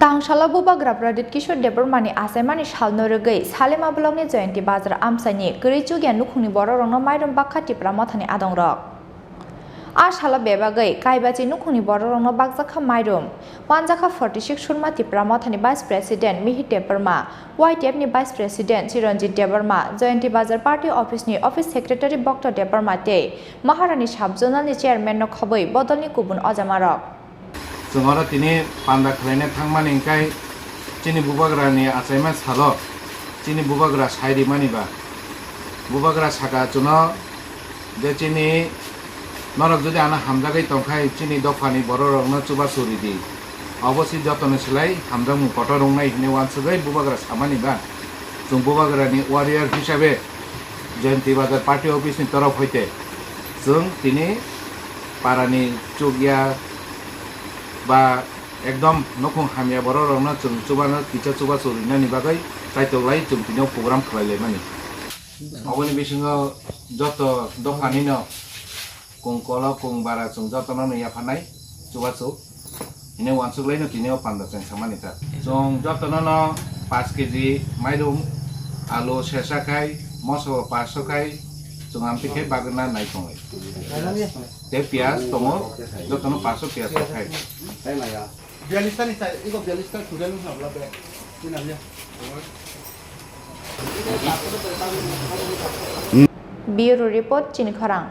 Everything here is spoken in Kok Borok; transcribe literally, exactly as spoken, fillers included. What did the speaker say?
Tangsalo Bubagra Pradyut Kishore Debbarmani achaimani salno rwgwi Salima blockni Jayanti Bazar amchaini kwrwi chukya nukhungni borokrokno mairum bakha Tipra Mothani adongrok. A salo bebagwi Kaibachi nukhungni borokrokno bakjakha mairum. Wanjakha forty six Surma Tipra Mothani Vice President Mihir Debbarma, Y T F ni Vice President Chiranjit Debbarma, Jayanti Bazar Party Office ni Office Secretary Bhakta Debbarma tei Maharani Sub Zonal ni Chairman no khobwi bodolni kubun ojamarok. Chwng oro tini panda khwlaina thangmani hwnkhe chini Bubagrani achaima salo chini Bubagra sai rimani ba. Bubagra saka chwngno je chini norok jodi ano hamjagwi tongkhai chini dophani bororokno chubachu ridi. Obo se jotoni slai hamjakmung kotor wngnai hwnwi uansugwi Bubagra samani ba. Chwng Bubagrani warrior hisabe Jayanti Bazar Party Office ni torof hoite chwng tini parani chukya ba ekdom nokhung hamya bororokno chwng chubano kisa chubachu rinani bagwi kaitor lai chwng tini o program khwlai laimani. Oboni bisingo joto dophanino kung kolo kung bara chwng jotono no yapharnai chubachu hwnwi uansuk laino tini o panda chengsamani kha. Chwng jotono no paanch K G mairum, alu sesa khai, moso bo paanch sho khai, chwng amtwi khai bagwna nai tongo. Tei piyaj tongo, jotono paanch sho piyaj khai. Bialis ta ni chai, iko bialis ta kuda nung habla be. Bureau Report, Chini Khorang.